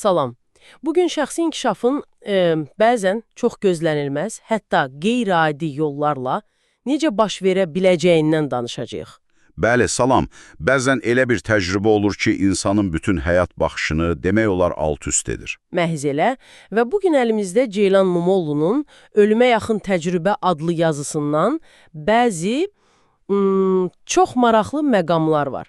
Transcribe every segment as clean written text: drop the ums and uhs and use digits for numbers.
Salam. Bugün şəxsi inkişafın bəzən çox gözlənilməz, hətta qeyri-adi yollarla necə baş verə biləcəyindən danışacağıq. Bəli, salam. Bəzən elə bir təcrübə olur ki, insanın bütün həyat baxışını demək olar alt-üst edir. Məhz elə və bu gün əlimizdə Ceylan Mumoğlu'nun Ölümə yaxın təcrübə adlı yazısından bəzi çox maraqlı məqamlar var.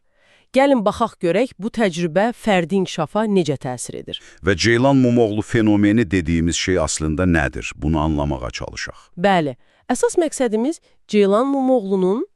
Gəlin baxaq görək bu təcrübə fərdi inkişafa necə təsir edir. Və Ceylan Mumoğlu fenomeni dediyimiz şey aslında nədir? Bunu anlamağa çalışaq. Bəli, əsas məqsədimiz Ceylan Mumoğlu'nun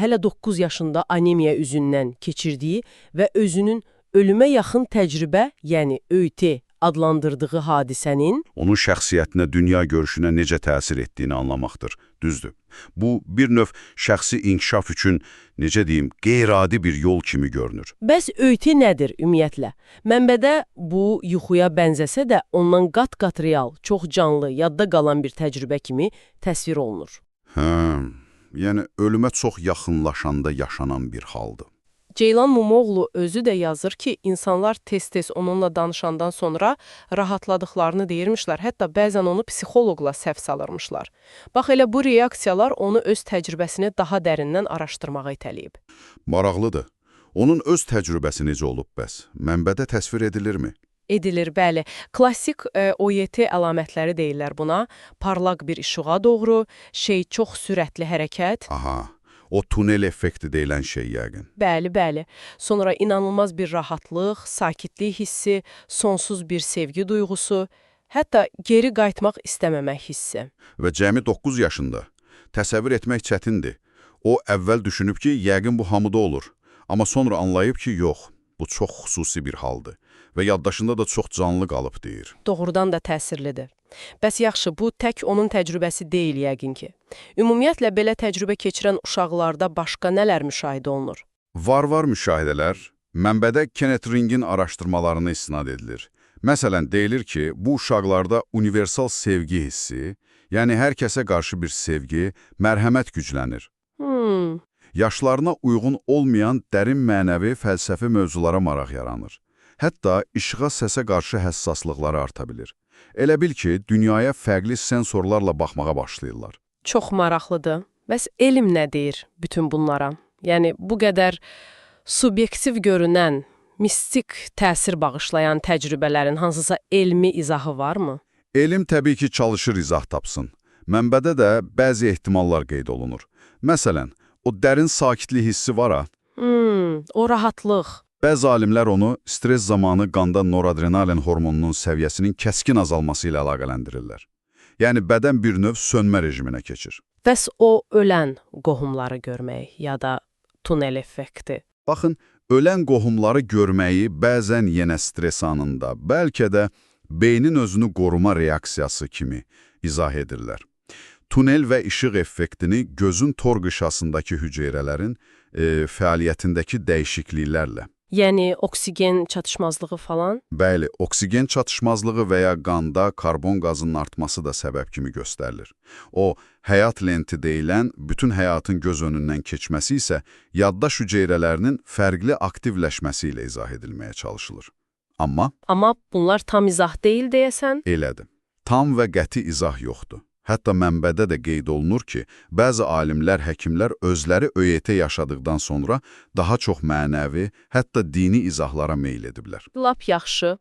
hələ 9 yaşında anemiya üzündən keçirdiyi və özünün ölümə yaxın təcrübə, yəni ÖT adlandırdığı hadisənin Onun şəxsiyyətinə, dünya görüşünə necə təsir etdiyini anlamaqdır. Düzdür. Bu, bir növ şəxsi inkişaf üçün, necə deyim, qeyri-adi bir yol kimi görünür. Bəs ÖT nədir ümumiyyətlə? Mənbədə bu yuxuya bənzəsə də ondan qat-qat real, çox canlı, yadda qalan bir təcrübə kimi təsvir olunur. Hə, yəni ölümə çox yaxınlaşanda yaşanan bir haldır. Ceylan Mumoğlu özü də yazır ki, insanlar tez-tez onunla danışandan sonra rahatladıqlarını deyirmişlər, hətta bəzən onu psixoloqla səhv salırmışlar. Bax elə bu reaksiyalar onu öz təcrübəsini daha dərindən araşdırmağa itələyib. Maraqlıdır. Onun öz təcrübəsi necə olub bəs? Mənbədə təsvir edilirmi? Edilir, bəli. Klassik OYT əlamətləri deyirlər buna. Parlaq bir işığa doğru, şey çox sürətli hərəkət. Aha, o tunel effekti deyilən şey yəqin. Bəli, bəli. Sonra inanılmaz bir rahatlıq, sakitlik hissi, sonsuz bir sevgi duyğusu, hətta geri qayıtmaq istəməmək hissi. Və cəmi 9 yaşında. Təsəvvür etmək çətindir. O əvvəl düşünüb ki, yəqin bu hamıda olur. Amma sonra anlayıb ki, yox, bu çox xüsusi bir haldır. Və yaddaşında da çox canlı qalıb deyir. Doğrudan da təsirlidir. Bəs yaxşı, bu tək onun təcrübəsi deyil yəqin ki. Ümumiyyətlə belə təcrübə keçirən uşaqlarda başqa nələr müşahidə olunur? Var-var müşahidələr, mənbədə Kenneth Ringin araşdırmalarına istinad edilir. Məsələn, deyilir ki, bu uşaqlarda universal sevgi hissi, yəni hər kəsə qarşı bir sevgi, mərhəmət güclənir. Yaşlarına uyğun olmayan dərin mənəvi, fəlsəfi mövzulara maraq yaranır. Hətta işığa, səsə qarşı həssaslıqları arta bilir. Elə bil ki, dünyaya fərqli sensorlarla baxmağa başlayırlar. Çox maraqlıdır. Bəs elm nə deyir bütün bunlara? Yəni bu qədər subyektiv görünən, mistik təsir bağışlayan təcrübələrin hansısa elmi izahı varmı? Elm təbii ki, çalışır izah tapsın. Mənbədə də bəzi ehtimallar qeyd olunur. Məsələn, o dərin sakitlik hissi var ha, O rahatlıq. Bəzi alimlər onu stres zamanı qanda noradrenalin hormonunun səviyyəsinin kəskin azalması ilə əlaqələndirirlər. Yəni bədən bir növ sönmə rejiminə keçir. Bəs o ölən qohumları görmək ya da tunel effekti. Baxın, ölən qohumları görməyi bəzən yenə stres anında, bəlkə də beynin özünü qoruma reaksiyası kimi izah edirlər. Tunel və işıq effektini gözün tor qışasındakı hüceyrələrin fəaliyyətindəki dəyişikliklərlə. Yəni oksigen çatışmazlığı falan. Bəli, oksigen çatışmazlığı və ya qanda karbon qazının artması da səbəb kimi göstərilir. O, həyat lenti deyilən bütün həyatın göz önündən keçməsi isə yaddaş hüceyrələrinin fərqli aktivləşməsi ilə izah edilməyə çalışılır. Amma Amma bunlar tam izah deyil deyəsən. elədir. Tam və qəti izah yoxdur. Hətta mənbədə də qeyd olunur ki, bəzi alimlər, həkimlər özləri ÖYT yaşadıqdan sonra daha çox mənəvi, hətta dini izahlara meyl ediblər. Lap yaxşı.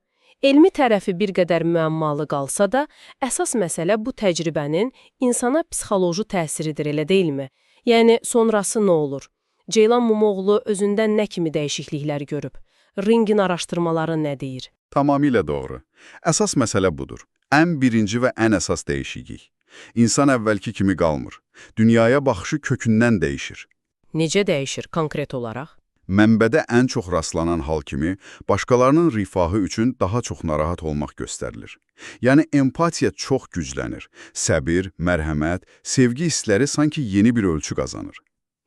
Elmi tərəfi bir qədər müəmmalı qalsa da, əsas məsələ bu təcrübənin insana psixoloji təsiridir, elə deyilmi? Yəni sonrası nə olur? Ceylan Mumoğlu özündən nə kimi dəyişikliklər görüb? Ringin araşdırmaları nə deyir? Tamamilə doğru. Əsas məsələ budur. Ən birinci və ən əsas dəyişiklik. İnsan əvvəlki kimi qalmır. Dünyaya baxışı kökündən dəyişir. Necə dəyişir konkret olaraq? Mənbədə ən çox rastlanan hal kimi başqalarının rifahı üçün daha çox narahat olmaq göstərilir. Yəni empatiya çox güclənir. Səbir, mərhəmət, sevgi hissləri sanki yeni bir ölçü qazanır.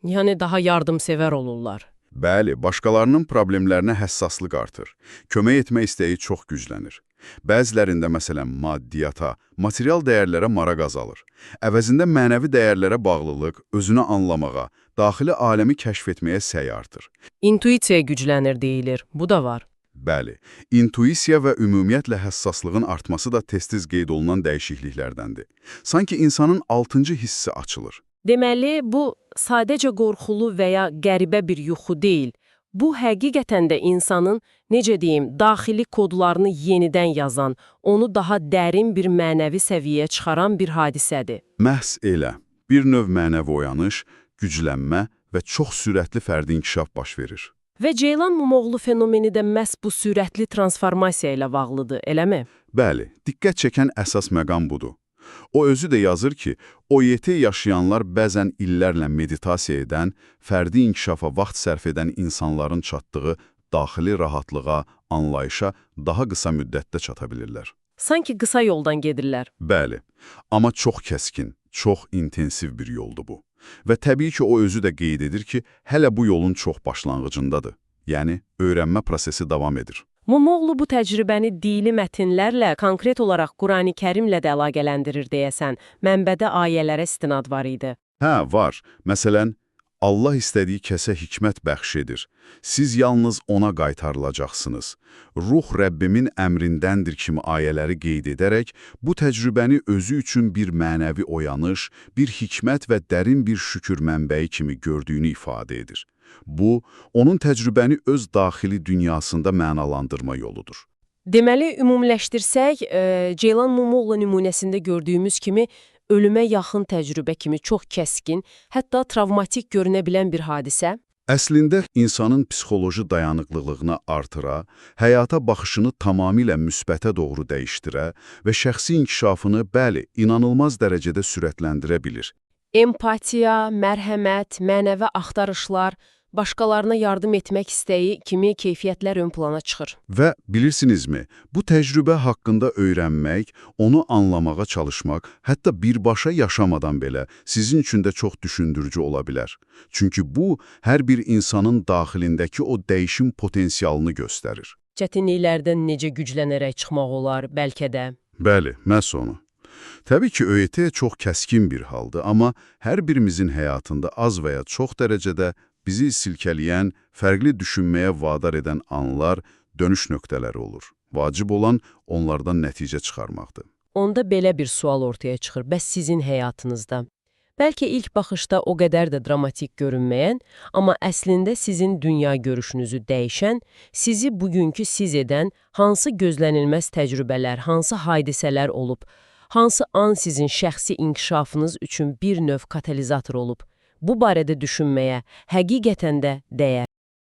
Yəni daha yardımsevər olurlar. Bəli, başqalarının problemlərinə həssaslıq artır. Kömək etmə istəyi çox güclənir. Bəzilərində məsələn maddiyata, material dəyərlərə maraq azalır. Əvəzində mənəvi dəyərlərə bağlılıq, özünü anlamağa, daxili aləmi kəşf etməyə səy artır. İntuisiya güclənir deyilir. Bu da var. Bəli, intuisiya və ümumiyyətlə həssaslığın artması da tez-tez qeyd olunan dəyişikliklərdəndir. Sanki insanın altıncı hissi açılır. Deməli, bu sadəcə qorxulu və ya qəribə bir yuxu deyil. Bu həqiqətən də insanın, necə deyim, daxili kodlarını yenidən yazan, onu daha dərin bir mənəvi səviyyəyə çıxaran bir hadisədir. Məhz elə, bir növ mənəvi oyanış, güclənmə və çox sürətli fərdi inkişaf baş verir. Və Ceylan Mumoğlu fenomeni də məhz bu sürətli transformasiya ilə bağlıdır, eləmi? Bəli, diqqət çəkən əsas məqam budur. O özü də yazır ki, OYT yaşayanlar bəzən illərlə meditasiya edən, fərdi inkişafa vaxt sərf edən insanların çatdığı daxili rahatlığa, anlayışa daha qısa müddətdə çata bilirlər. Sanki qısa yoldan gedirlər. Bəli, amma çox kəskin, çox intensiv bir yoldur bu. Və təbii ki, o özü də qeyd edir ki, hələ bu yolun çox başlanğıcındadır. Yəni, öyrənmə prosesi davam edir. Mumoğlu bu təcrübəni dini mətnlərlə, konkret olaraq Qurani-Kərimlə də əlaqələndirir deyəsən. Mənbədə ayələrə istinad var idi. Hə, var. Məsələn, Allah istədiyi kəsə hikmət bəxş edir. Siz yalnız ona qaytarılacaqsınız. Ruh Rəbbimin əmrindəndir kimi ayələri qeyd edərək, bu təcrübəni özü üçün bir mənəvi oyanış, bir hikmət və dərin bir şükür mənbəyi kimi gördüyünü ifadə edir. Bu, onun təcrübəni öz daxili dünyasında mənalandırma yoludur. Deməli, ümumiləşdirsək, Ceylan Mumoğlu nümunəsində gördüyümüz kimi ölümə yaxın təcrübə kimi çox kəskin, hətta travmatik görünə bilən bir hadisə. Əslində, insanın psixoloji dayanıqlılığını artıra, həyata baxışını tamamilə müsbətə doğru dəyişdirə və şəxsi inkişafını, bəli, inanılmaz dərəcədə sürətləndirə bilir. Empatiya, mərhəmət, mənəvi axtarışlar, başqalarına yardım etmək istəyi kimi keyfiyyətlər ön plana çıxır. Və bilirsinizmi, bu təcrübə haqqında öyrənmək, onu anlamağa çalışmaq, hətta birbaşa yaşamadan belə sizin üçün də çox düşündürücü ola bilər. Çünki bu, hər bir insanın daxilindəki o dəyişim potensialını göstərir. Çətinliklərdən necə güclənərək çıxmaq olar, bəlkə də. Bəli, məhz onu. Təbii ki, ÖYT çox kəskin bir haldır, amma hər birimizin həyatında az və ya çox dərəcədə bizi silkələyən, fərqli düşünməyə vadar edən anlar, dönüş nöqtələri olur. Vacib olan onlardan nəticə çıxarmaqdır. Onda belə bir sual ortaya çıxır, bəs sizin həyatınızda? Bəlkə ilk baxışda o qədər də dramatik görünməyən, amma əslində sizin dünya görüşünüzü dəyişən, sizi bugünkü siz edən hansı gözlənilməz təcrübələr, hansı hadisələr olub, hansı an sizin şəxsi inkişafınız üçün bir növ katalizator olub? Bu barədə düşünməyə həqiqətən də dəyər.